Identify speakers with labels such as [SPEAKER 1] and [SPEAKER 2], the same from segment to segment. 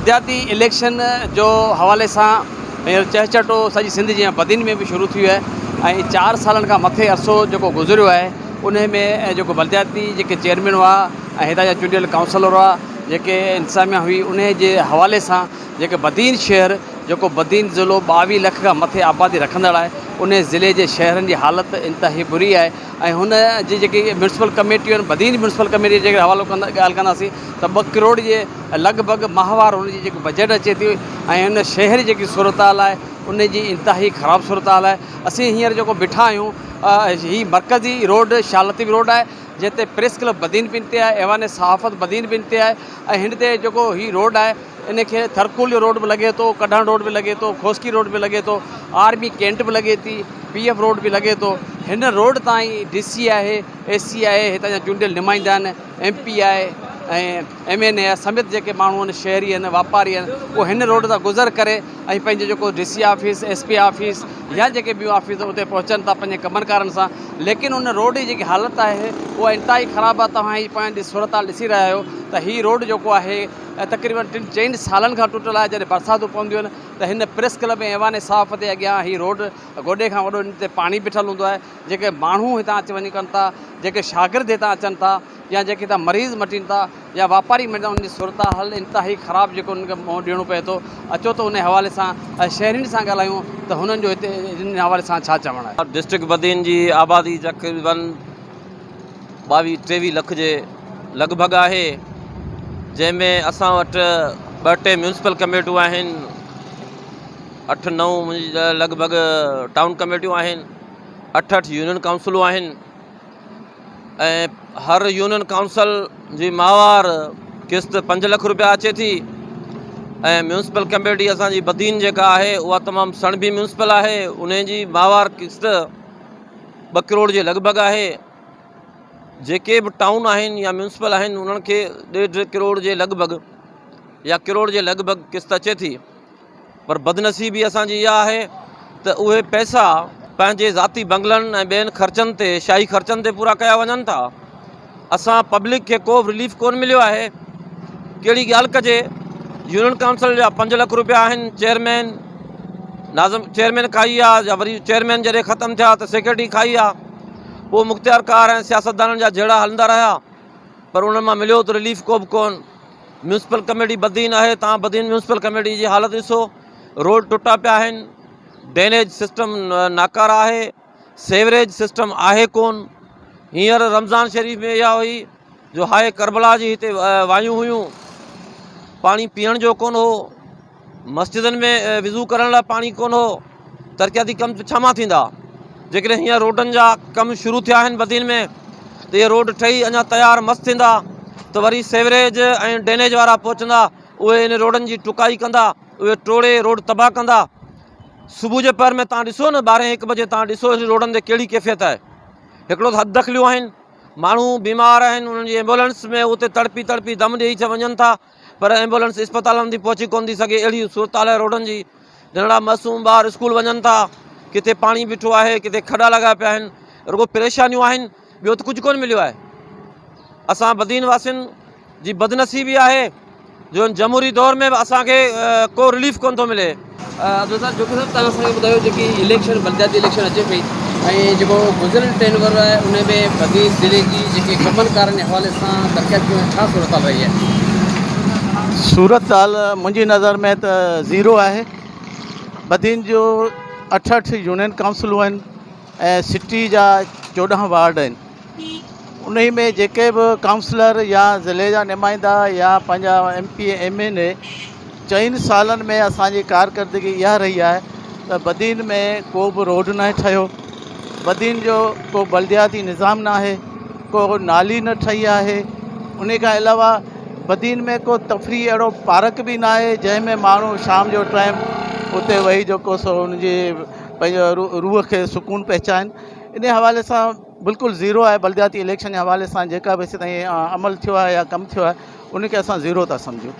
[SPEAKER 1] بلدياتي اليڪشن جو حوالي سان هينئر چهچٽو سڄي سنڌ جيان بدين ۾ به شروع ٿي ويو آهي ۽ چار سالن کان مٿي عرصو جيڪو گذريو آهي انهي ۾ جيڪو بلدياتي جيڪي چيئرمين هئا ۽ هتان جا چونڊيل ڪائونسلر هئا جيڪي انتظاميا هئي انهي جي حوالي سان جيڪي بدين شهر جيڪو بدين ضلعو ٻاويهه لک کان مٿي آبادي رکندڙ آهي انهي ضلعي جي شهرن جي حالت انتهائي بري آهي ۽ هن جي جيڪي ميونسپل ڪميٽيون آهن بدين ميونسپل ڪميٽي جي حوالو ڪندا ڳالهه ڪنداسين ته ٻه ڪروڙ جي لڳ ڀڳ ماهوار هن جي جيڪي بجيٽ اچي ٿي ۽ هن شهر جي جيڪي صورتحال آهي ان جي انتهائي خراب صورتحال آهي اسين هينئر جيڪو بيٺا آهيون هي مرڪزي روڊ شاهه لطيف روڊ آهي جنهن تي پريس ڪلب بدين به هن تي آهي ايوان صحافت بدين به هن تي آهي ۽ هن تي جيڪو هي روڊ آهي ان کي ٿرڪول جو روڊ به لڳي ٿو، ڪڍڻ روڊ به لڳي ٿو، کوسڪي روڊ به لڳي ٿو، آرمي ڪينٽ به لڳي ٿي، پي ايف روڊ به لڳي ٿو، هن روڊ تان ئي ڊي سي آهي، اي سي آهي، هتان جا چونڊيل نمائندا آهن، ايم پي آهي ۽ ايم اين اي آهي سميت جيڪي ماڻهو آهن شهري آهن واپاري آهن اهي هن روڊ تان گذر ڪري ۽ پنهنجو جيڪو D C office, S P office يا جيڪي ٻيون آفيس اتي پهچن ٿا پنهنجي ڪمن ڪارن سان ليڪن ان روڊ جي جيڪي حالت آهي اها انتهائي خراب آهي توهان هي پنهنجي صورتحال ڏسي رهيا آهيو ته هي روڊ جيڪو آهي ۽ تقريبن ٽن چئن سالن کان ٽٽل آهي جڏهن برساتون پونديون آهن ته هن پريس ڪلب ۽ ايوان صحافت جي اڳيان هي روڊ گوڏي کان وڏو ان تي پاڻي بيٺل هوندو آهي جيڪي ماڻهو هتان اچ وڃ ڪن ٿا جيڪي شاگرد هتان اچن ٿا يا جيڪي هتان مريض مٽين ٿا يا واپاري مٽين ٿا انهن جي صورتحال انتهائي خراب جيڪو انهن کي منهن ڏيڻو پئي ٿو اچو ته ان حوالي سان شهرين سان ڳالهايون ته هنن جو هتي ان حوالي سان ڇا چوڻ آهي.
[SPEAKER 2] ڊسٽرڪٽ بدين جي آبادي تقريبن ٻاويهه ٽيويهه لک جي لڳ ڀڳ آهي جنهن ۾ اسان وٽ ٻه ٽي ميونسپل ڪميٽيون آهن اٺ نو لڳ ڀڳ ٽائون ڪميٽيون آهن اٺ اٺ يونين ڪائونسلون آهن ۽ هر يونين ڪائونسل جي ماهوار قسط پنج لک روپيا اچي ٿي ۽ ميونسپل ڪميٽي اسانجي بدين جيڪا آهي اها تمام سڻڀي ميونسپل آهي ان جي ماهوار قسط ٻه ڪروڙ جي لڳ ڀڳ آهي جيڪي به ٽائون آهن يا ميونسپل آهن انهن کي ڏيڍ ڪروڙ جي لڳ ڀڳ يا ڪروڙ جي لڳ ڀڳ قسط اچي ٿي پر بدنصيبي اسانجي اها آهي ته اهي پئسا پنهنجي ذاتي بنگلن ۽ ٻين خرچن تي شاهي خرچن تي پورا ڪيا وڃن ٿا اسان پبلڪ کي ڪو به رليف ڪون مليو آهي ڪهڙي ڳالهه ڪجي يونين ڪائونسل جا پنج لک روپيا آهن چيئرمين ناظم چيئرمين کائي ويا يا وري چيئرمين جڏهن ختم ٿيا ته سيڪريٽري کائي ويا پوء مختيار ڪار ۽ سياستدانن جا جهيڙا هلندا رهيا پر انهن مان مليو ته رليف ڪو به ڪون ميونسپل ڪميٽي بدين آهي تان بدين ميونسپل ڪميٽي جي حالت ڏسو روڊ ٽٽا پيا آهن ڊرينيج سسٽم ناڪاره آهي سيوريج سسٽم آهي ڪون هينئر رمضان شريف ۾ اها هئي جو هاء ڪربلا جي هتي وايون هيون پاڻي پيئڻ جو ڪون هو مسجدن ۾ وضو ڪرڻ لاء پاڻي ڪون هو ترقياتي ڪم ته ڇا مان ٿيندا جيڪڏهن هينئر روڊن جا ڪم شروع ٿيا آهن بدين ۾ ته اهي روڊ ٺهي اڃا تيار مس ٿيندا ته وري سيوريج ۽ ڊرينيج وارا پهچندا اهي ان روڊن جي ٽڪائي ڪندا اهي ٽوڙي روڊ تباهه ڪندا صبح جي پهر ۾ تان ڏسو نه ٻارهين هڪ بجي تان ڏسو هن روڊن تي ڪهڙي ڪيفيت آهي هڪڙو ته حد دخليون آهن ماڻهو بيمار آهن انهن جي ايمبولنس ۾ اتي تڙپي تڙپي دم ڏيئي ڇ وڃن ٿا پر ايمبولنس اسپتالن تائين پهچي ڪونه ٿي سگهي اهڙي صورتحال آهي روڊن جي ننڍڙا معصوم ٻار اسڪول وڃن ٿا ڪٿي پاڻي بيٺو آهي ڪٿي کڏا لڳا پيا آهن رڳو پريشانيون آهن ٻيو ته ڪجهه ڪونه مليو آهي اسان بدين واسين جي بدنصيبي آهي جو هن جمهوري دور ۾ به اسان کي ڪو رليف ڪونه ٿو ملي.
[SPEAKER 1] عبدالستار جوکيو صاحب توهان اسان کي ٻڌايو جيڪي اليڪشن بلدياتي اليڪشن اچي پئي ۽ جيڪو گذريل ٽينور آهي ان ۾ بدين ضلعي جي جيڪي ڪمن ڪارن جي حوالي سان ترقياتي ڪم ڇا صورتحال رهي آهي؟
[SPEAKER 3] صورتحال منهنجي نظر ۾ ته زيرو آهي بدين جو اٺ اٺ يونين ڪائونسلون آهن ۽ سٽي جا 14 وارڊ آهن انهي ۾ جيڪي به ڪائونسلر يا ضلعي جا نمائندا يا پنهنجا M P A M N A چئن سالن ۾ اسانجي ڪارڪردگي اها رهي آهي ته بدين ۾ ڪو به روڊ ناهي ٺهيو بدين جو ڪو بلدياتي نظام ناهي ڪو نالي نه ٺهي آهي ان کان علاوه بدين ۾ ڪو تفريحي اهڙو پارڪ به ناهي جنهن ۾ ماڻهو شام جو ٽائيم اتي ويهي جيڪو سو ان جي پنهنجو روح کي سڪون پهچائن ان حوالي سان بلڪل زيرو آهي بلدياتي اليڪشن جي حوالي سان جيڪا به هيستائين عمل ٿيو آهي يا ڪم ٿيو آهي ان کي اسان زيرو ٿا سمجهون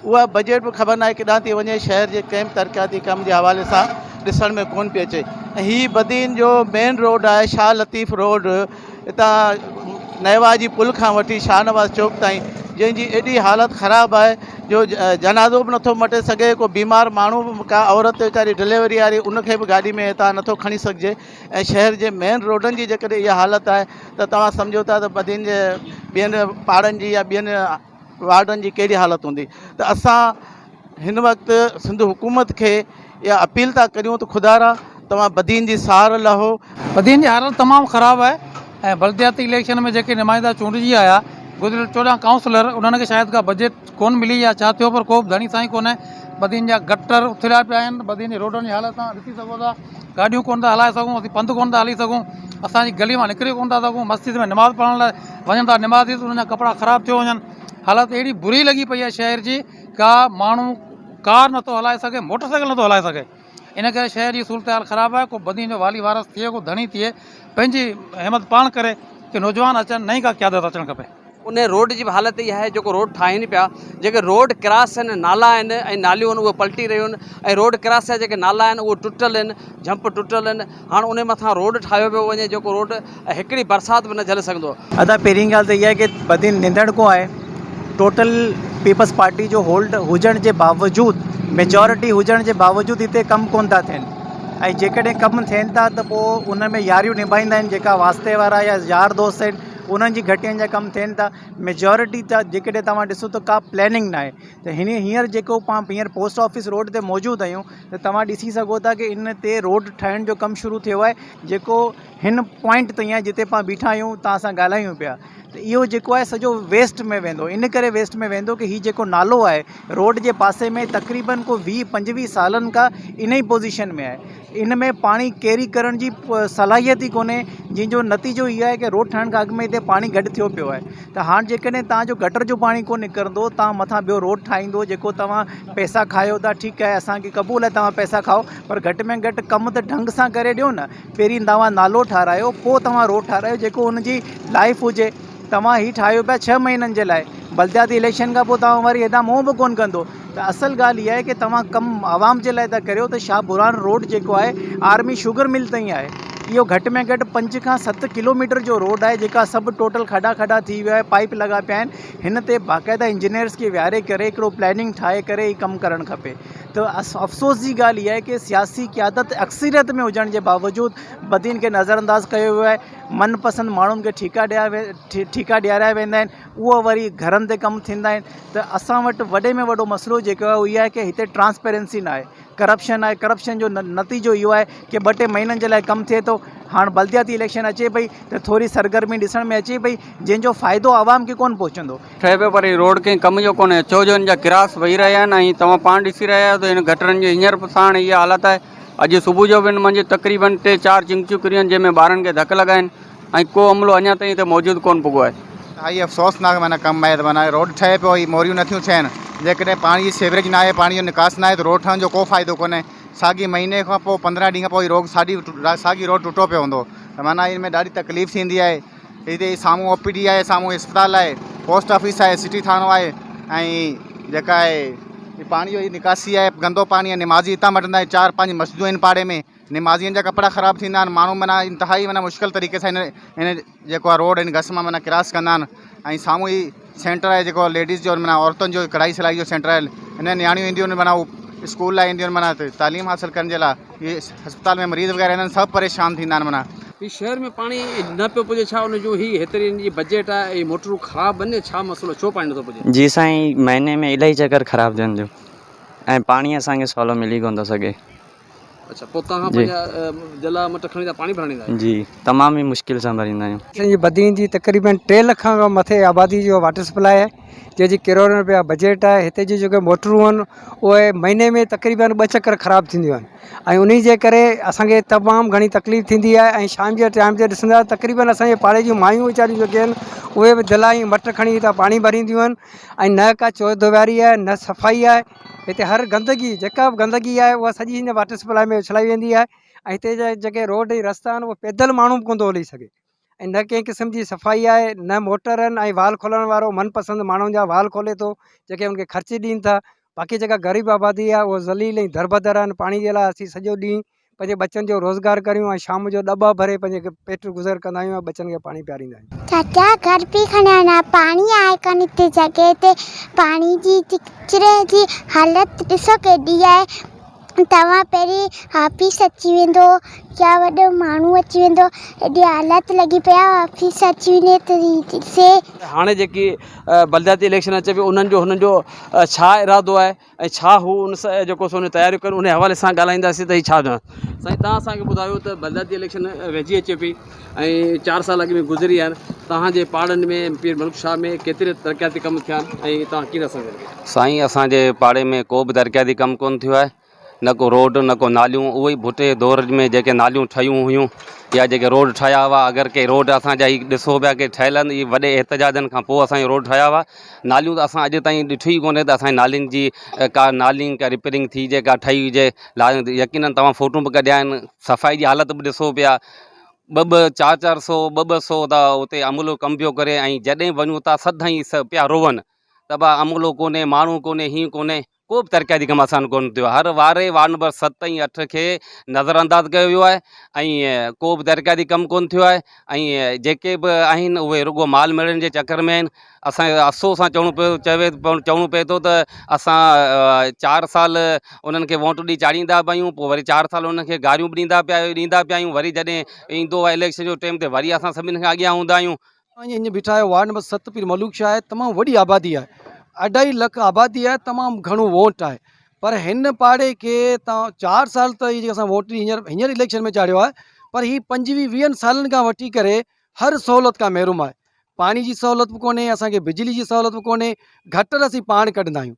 [SPEAKER 3] اها بجيٽ به خبر ناهي ڪيڏانهن ٿي وڃي شهر جي ڪنهن به ترقياتي ڪم جي حوالي سان ڏسڻ ۾ ڪون پئي اچي ۽ هي بدين جو مين روڊ آهي شاهه لطيف روڊ هتان نيوا جي پل کان وٺي شاهنواز چوڪ تائين جنهن جي ايڏي حالت خراب آهي جو جنازو به نٿو مٽي سگهي، ڪو بيمار ماڻهو به ڪا عورت ويچاري ڊليوري واري ان کي به گاڏي ۾ هتان نٿو کڻي سگهجي ۽ شهر جي مين روڊن جي جيڪڏهن اها حالت آهي ته توهان سمجهو ٿا ته بدين جي ٻين پاڙن جي يا ٻين وارڊن جي ڪهڙي حالت هوندي ته اسان هن وقت سنڌ حڪومت کي اها اپيل ٿا ڪريون ته خدارا توهان بدين جي سار لهو.
[SPEAKER 4] بدين جي حالت تمام خراب آهي ۽ بلدياتي اليڪشن ۾ جيڪي نمائندا چونڊجي آيا گذريل 14 ڪائونسلر انهن کي شايد ڪا بجيٽ ڪون ملي يا ڇا ٿيو پر ڪو به ڌڻي سائين ڪونهي بدين جا گٽر اٿليا پيا آهن بدين جي روڊن جي حالت توهان ڏسي سگهو ٿا گاڏيون ڪون ٿا هلائي سگهون اسين پنڌ ڪون ٿا هلي سگهون اسان جي گلي مان نڪري ڪون ٿا سگهون مسجد ۾ نماز پڙهڻ لاء وڃن ٿا نمازي ته انهن جا ڪپڙا خراب ٿيو وڃن حالت اهڙي بري لڳي پئي آهي شهر جي ڪا ماڻهو ڪار نٿو هلائي سگهي موٽر سائيڪل نٿو هلائي سگهي ان ڪري شهر جي صورتحال خراب آهي ڪو بدين جو والي وارث ٿئي ڪو ڌڻي ٿئي پنهنجي همت پاڻ ڪري ڪي نوجوان اچن نئين ڪا قيادت اچڻ کپي.
[SPEAKER 1] ان روڊ جي به حالت اها آهي جيڪو روڊ ٺاهين پيا جيڪي روڊ ڪراس آهن نالا آهن ۽ ناليون آهن اهي پلٽي رهيون آهن ۽ روڊ ڪراس جا جيڪي نالا آهن اهي ٽٽل آهن جهمپ ٽٽل آهن هاڻ ان مٿان روڊ ٺاهيو پيو وڃي جيڪو روڊ هڪڙي برسات به نه جهلي سگهندو.
[SPEAKER 5] ادا پهرين ڳالهه ته اها آهي ڪي بدين ننڌڻڪو آهي ٽوٽل پيپلز پارٽي جو هولڊ هجڻ جي باوجود ميجارٽي هجڻ جي باوجود هتي ڪم ڪون ٿا ٿين ۽ جيڪڏهن ڪم ٿين ٿا ته پوء ان ۾ ياريون نڀائيندا آهن جيڪا واسطي وارا يا يار دوست آهن انهن جي گهٽين جا ڪم ٿين ٿا ميجارٽي ته جيڪڏهن توهان ڏسو ته ڪا پلاننگ ناهي ته هن هينئر جيڪو پاڻ هينئر پوسٽ آفيس روڊ تي موجود آهيون ته توهان ڏسي سگهو ٿا ڪي ان تي روڊ ٺاهڻ جو ڪم شروع ٿيو آهي جيڪو هن پوائنٽ تائين آهي جتي پاڻ بيٺا آهيون توهان سان ڳالهايون پيا ته اهو جيڪو آهي سڄو ويسٽ ۾ ويندو ان ڪري ويسٽ ۾ ويندو ڪي هي جيڪو نالو آهي روڊ جي پاسي ۾ تقريبن ڪو 20 25 سالن کان ان ئي پوزيشن ۾ آهي ان ۾ پاڻي ڪيري ڪرڻ جي صلاحيت ئي ڪونهي جنهن جو نتيجو اهو آهي ڪي روڊ ٺهڻ کان اڳ ۾ هتي پاڻي گڏ ٿيو پيو آهي ته هاڻ جيڪڏهن توهان جو گٽر جو پاڻي ڪونه نڪرندو توهان مٿان ٻيو روڊ ٺاهيندو جيڪو توهان پئسا کايو ٿا ٺيڪ آهي اسان کي قبول آهي توهان پئسا کائو پر گهٽ ۾ گهٽ ڪم ته ڍنگ سان ڪري ڏيو نه پهرين توهان نالو ٺارايو پوء توهان روڊ ٺارايو جيڪو ان جي لائف هجي توهان هي ٺاهيو پيا ڇهه مهينن جي لاء بلدياتي اليڪشن کان پوء توهان وري هيڏانهن منهن به ڪونه ڪندو ته اصل ڳالهه اها آهي ڪي توهان ڪم عوام جي لاء ٿا ڪريو ته شاهه برهان روڊ جيڪو آهي آرمي شگر مل تائين آهي اهو گهٽ ۾ گهٽ 5 کان 7 ڪلوميٽر جو روڊ آهي جيڪا سڀ ٽوٽل کڏا کڏا ٿي ويو آهي پائپ لڳا پيا آهن هن تي باقاعده انجنيئرس کي ويهاري ڪري هڪڙو پلاننگ ٺاهي ڪري هي ڪم ڪرڻ کپي ته افسوس جي ڳالهه اها آهي ڪي سياسي قيادت اڪثريت ۾ هجڻ جي باوجود بدين کي نظر انداز ڪيو ويو آهي من پسند ماڻهن کي ٺيڪا ڏيا ٺيڪا ڏياريا ويندا آهن اهو وري گهرن تي ڪم ٿيندا آهن ته اسان وٽ وڏي ۾ وڏو مسئلو جيڪو آهي اهو اهو آهي ڪي هتي ٽرانسپيرنسي نه آهي ڪرپشن آهي ڪرپشن جو نتيجو اهو آهي ڪي ٻه ٽي مهينن جي لاء ڪم ٿئي ٿو هاڻ بلدياتي اليڪشن اچي پئي ته ٿوري سرگرمي ڏسڻ ۾ اچي پئي جنهن جو فائدو عوام کي ڪونه پهچندو.
[SPEAKER 6] ٺهي پيو پر هي روڊ ڪنهن ڪم جو ڪونهي ڇو جو هن جا ڪراس وهي رهيا آهن ۽ توهان پاڻ ڏسي رهيا آهيو ته هن گٽرن جي هينئر به ساڻ اها حالت آهي اڄ صبح جو به هن منجهه تقريبن ٽي چار چنگچيون ڪريون آهن جنهن ۾ ٻارن کي ڌڪ لڳا آهن ۽ ڪو عملو اڃا تائين هتي موجود ڪونه پڳو آهي.
[SPEAKER 7] انتهائي افسوسناڪ معنيٰ ڪم آهي ته معنيٰ روڊ ٺهي پيو هي موريون نٿيون ٺهن جيڪڏهن پاڻي جي سيوريج ناهي پاڻي جو نڪاس ناهي ته روڊ ٺهڻ جو ڪو فائدو ڪونهي ساڳي مهيني کان پوء 15 ڏينهن کان پوء هي روڊ ساڳي ساڳي روڊ ٽٽو پيو هوندو ته معنيٰ ان ۾ ڏاڍي تڪليف ٿيندي آهي هتي سامهون او پي ڊي آهي سامهون اسپتال آهي پوسٽ آفيس آهي سٽي ٿاڻو آهي ۽ جيڪا آهي پاڻي جو نڪاسي آهي گندو پاڻي آهي نمازي هتان مٽندا آهن چار پنج مسجدون آهن پاڙي ۾ نمازين جا ڪپڙا خراب ٿيندا آهن ماڻهو معنيٰ انتهائي معنيٰ مشڪل طريقي سان هن هن جيڪو آهي روڊ هن گس مان معنيٰ ڪراس ڪندا آهن ۽ سامهون ئي سينٽر آهي جيڪو ليڊيز جو معنيٰ عورتن جو ڪڙهائي سلائي جو سينٽر آهي هن نياڻيون اينديون آهن معنيٰ هو اسڪول لاء اينديون آهن معنيٰ تعليم حاصل ڪرڻ جي لاء هي اسپتال ۾ مريض وغيره ايندا آهن سڀ پريشان ٿيندا آهن معنيٰ.
[SPEAKER 1] هي شهر ۾ پاڻي نه پيو پڄي ڇا ان جو هي هيتري ان جي بجيٽ آهي ۽ موٽرون خراب آهن ڇا مسئلو ڇو پاڻي نٿو پڄي.
[SPEAKER 8] جي سائين مهيني ۾ الاهي چڪر خراب ٿين ٿيون ۽ پاڻي اسان کي سولو ملي ڪونه ٿو سگهي.
[SPEAKER 1] اڇا پوء توهان پنهنجا جلا مٽ کڻي ٿا پاڻي ڀرڻ ايندا آهيو؟
[SPEAKER 8] جي تمام ئي مشڪل سان ڀريندا آهيون.
[SPEAKER 9] اسان جي بدين جي تقريبن 3 لک کان مٿي آبادي جو واٽر سپلاء آهي جنهن جي ڪروڙين روپيا بجيٽ آهي هتي جون جيڪي موٽرون آهن اهي مهيني ۾ تقريبن ٻه چڪر خراب ٿينديون آهن ۽ انهي جي ڪري اسان کي تمام گهڻي تڪليف ٿيندي آهي ۽ شام جي ٽائيم تي ڏسندا تقريبن اسان جي پاڙي جون مايون ويچاريون جيڪي آهن اهي به دلا ۽ مٽ کڻي هتان پاڻي ڀرينديون آهن ۽ نه ڪا چوديواري آهي نه صفائي آهي هتي هر گندگي جيڪا به گندگي آهي اها سڄي هن واٽر سپلاء ۾ اڇلائي ويندي آهي ۽ هتي جا جيڪي روڊ ۽ رستا آهن اهي پيدل ماڻهو به ڪونه ٿو هلي سگهي ۽ نه ڪنهن قسم جي صفائي آهي نه موٽر آهن ۽ وال کولڻ وارو من پسند ماڻهن جا وال کولي ٿو جيڪي ان کي خرچي ڏين ٿا باقي جيڪا غريب آبادي آهي اها ذليل ۽ دربدر آهن پاڻي جي لاء اسين سڄو ڏينهن پنهنجي ٻچن جو روزگار ڪريون ۽ شام جو ڏٻا ڀري پنهنجي پيٽ گذر ڪندا آهيون ۽ ٻچن کي پاڻي پياريندا آهيون.
[SPEAKER 10] چاچا گهر پي کڻڻ آ پاڻي آهي ڪونه هتي جڳهه تي پاڻي جي ڪچري جي حالت ڏسو ڪيڏي آهي توهان پهرين آفيس اچي ويندو يا وڏو ماڻهو اچي ويندو ايڏي حالت لڳي پئي آ آفيس اچي وڃي ته هي ڏسي.
[SPEAKER 1] هاڻي جيڪي بلدياتي اليڪشن اچي پئي انهن جو هنن جو ڇا ارادو آهي ۽ ڇا هو ان سان جيڪو سو ان تياريون ڪن ان حوالي سان ڳالهائينداسين ته هي ڇا چون سائين تهان اسان کي ٻڌايو ته بلدياتي اليڪشن ويجهي اچي پئي ۽ چار سال اڳ ۾ گذري ويا آهن تهان جي پاڙن ۾ پير ملڪ شاهه ۾ ڪيتري ترقياتي ڪم ٿيا آهن ۽ تهان ڪيئن ٿا سمجهو
[SPEAKER 2] سائين اسان جي پاڙي ۾ ڪو به ترقياتي ڪم ڪونه ٿيو آهي نه ڪو روڊ نه ڪو ناليون اهي ئي ڀٽي جي دور ۾ جيڪي ناليون ٺهيون هيون يا جيڪي روڊ ٺهيا هئا اگر ڪي روڊ اسان جا هي ڏسو پيا ڪي ٺهيل آهن اهي وڏي احتجاجن کان پوء اسان جا روڊ ٺهيا هئا ناليون ته اسان اڄ تائين ڏٺيون ئي ڪونهي ته اسان جي نالين جي ڪا نالي ڪا رپيئرنگ ٿي هجي ڪا ٺهي هجي يقينن توهان فوٽو به ڪڍيا آهن صفائي جي حالت به ڏسو پيا ٻه ٻه چار چار سو ٻه ٻه سو ته اتي عملو ڪم پيو ڪري ۽ جڏهن وڃون ٿا سدائين پيا روئن ته ڀا عملو ڪونهي ماڻهو ڪونهي هيئن ڪونهي ڪو به ترقياتي ڪم اسان وٽ ڪونه ٿيو آهي هر واري وارڊ نمبر ست ۽ اٺ کي نظر انداز ڪيو ويو آهي ۽ ڪو به ترقياتي ڪم ڪونه ٿيو آهي ۽ جيڪي به آهن اهي رڳو مال ميڙڻ جي چڪر ۾ آهن اسانکي افسوس سان چوڻو پيو چوي چوڻو پئي ٿو ته اسان چار سال انهن کي ووٽ ڏئي چاڙهيندا به آهيون پوء وري چار سال انهن کي گاريون به ڏيندا پيا ڏيندا پيا آهيون وري جڏهن ايندو آهي اليڪشن جو ٽيم تي وري اسان سڀني کان اڳيان هوندا آهيون
[SPEAKER 11] اوهين هيئن بيٺا آهيو وارڊ نمبر ست پير ملوڪ شاهه آهي تمام وڏي آبادي آهي اڍائي لک آبادي آهي تمام گهڻو ووٽ آهي پر هن پاڙي کي تان چار سال ته هي جيڪا اسان ووٽ ڏئي هينئر هينئر اليڪشن ۾ چاڙهيو آهي پر هي پنجويهه ويهن سالن کان وٺي ڪري هر سهولت کان محروم آهي پاڻي جي سهولت به ڪونهي اسان کي بجلي جي سهولت به ڪونهي گٽر اسين پاڻ ڪڍندا آهيون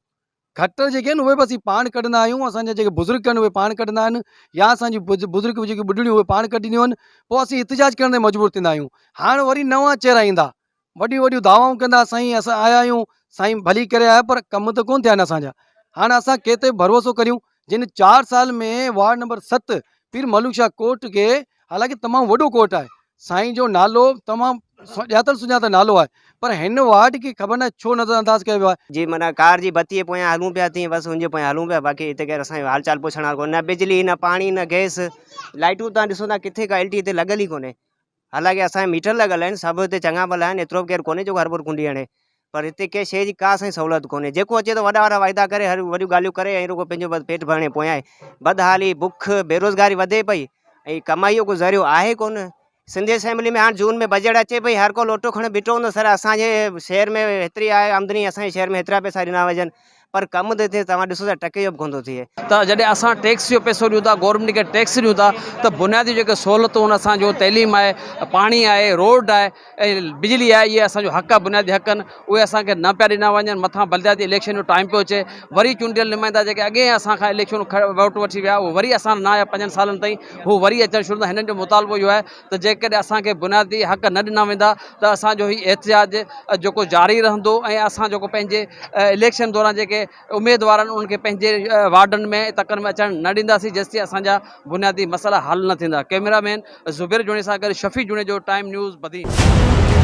[SPEAKER 11] گٽر جيڪي آهن اهي به اسين پاڻ ڪڍندا آهيون اسان جا جيڪي بزرگ آهن اهي پاڻ ڪڍندا آهن يا اسان جون بزرگ جيڪي ٻڍڙيون اهي پاڻ ڪڍنديون آهن پوء اسين احتجاج ڪرڻ تي مجبور ٿيندا آهيون هاڻ وري نوان چهرا ايندا وڏيون وڏيون دعوائون ڪندا سائين اسان آيا آهيون سائين ڀلي ڪري آيا پر ڪم ته ڪونه ٿيا آهن اسان جا هاڻ اسان ڪنهن تي ڀروسو ڪريون جن چار سال ۾ وارڊ نمبر ست پير ملوڪ شاهه ڪوٽ کي حالانڪه تمام وڏو ڪوٽ آهي سائين جو نالو تمام ڄاتل سڃاتل نالو آهي پر هن وارڊ کي خبر ناهي ڇو نظر انداز ڪيو ويو آهي.
[SPEAKER 12] جي معنيٰ ڪار جي بتيء پويان هلون پيا تيئن بس ان جي پويان هلون پيا باقي هتي ڪير اسان جو حال چال پڇڻ وارو ڪونهي نه بجلي نه پاڻي نه گئس لائٽون تان ڏسو ٿا ڪٿي ڪا ايل ٽي هتي لڳل ئي ڪونهي حالانڪه اسان جا ميٽر لڳل آهن سڀ هتي چڱا ڀلا آهن ايترو به ڪير ڪونهي جيڪو هربر ڪنڊي هڻي پر هتي ڪنهن شيء جي ڪا اسان جي سهولت ڪونهي جيڪو اچي ٿو وڏا وڏا واعدا ڪري هر وڏيون ڳالهيون ڪري ۽ رڳو پنهنجو بس پيٽ ڀرڻ جي پويان آهي بدحالي بک بيروزگاري وڌي پئي ۽ ڪمائي جو ڪو ذريعو آهي ڪونه. سنڌ اسيمبلي ۾ هاڻ جون ۾ بجيٽ اچي پئي هر ڪو لوٽو کڻي بيٺو هوندو سر اسان جي شهر ۾ هيتري آهي آمدني اسان جي شهر ۾ هيترا پئسا ڏنا وڃن پر ڪم ته هتي توهان ڏسو ٿا ٽڪي جو به ڪونه ٿو ٿئي.
[SPEAKER 1] ته جڏهن اسان ٽيڪس جو پئسو ڏيون ٿا گورنمينٽ کي ٽيڪس ڏيون ٿا ته بنيادي جيڪي سهولتون آهن اسان جو تعليم آهي پاڻي آهي روڊ آهي ۽ بجلي آهي اهي اسان جو حق آهي بنيادي حق آهن اهي اسان کي نه پيا ڏنا وڃن مٿان بلدياتي اليڪشن جو ٽائيم پيو اچي وري چونڊيل نمائندا جيڪي اڳي اسان کان اليڪشن ووٽ وٺي ويا اهي وري اسان نه آيا پنجن سالن تائين هو وري اچڻ شروع ٿيا هنن جو مطالبو اهو آهي ته جيڪڏهن اسان کي بنيادي حق نه ڏنا ويندا ته اسان جو هي احتجاج جيڪو جاري رهندو ۽ اسان جيڪو پنهنجي اليڪشن دوران جيڪي اميدوار آهن انهن کي پنهنجي وارڊن ۾ تڪن ۾ اچڻ نه ڏينداسين جيستائين اسان جا بنيادي مسئلا حل نه ٿيندا ڪئميرا مين زبير جوڻيجي سان گڏ شفيع جوڻيجو ٽائيم نيوز بدين.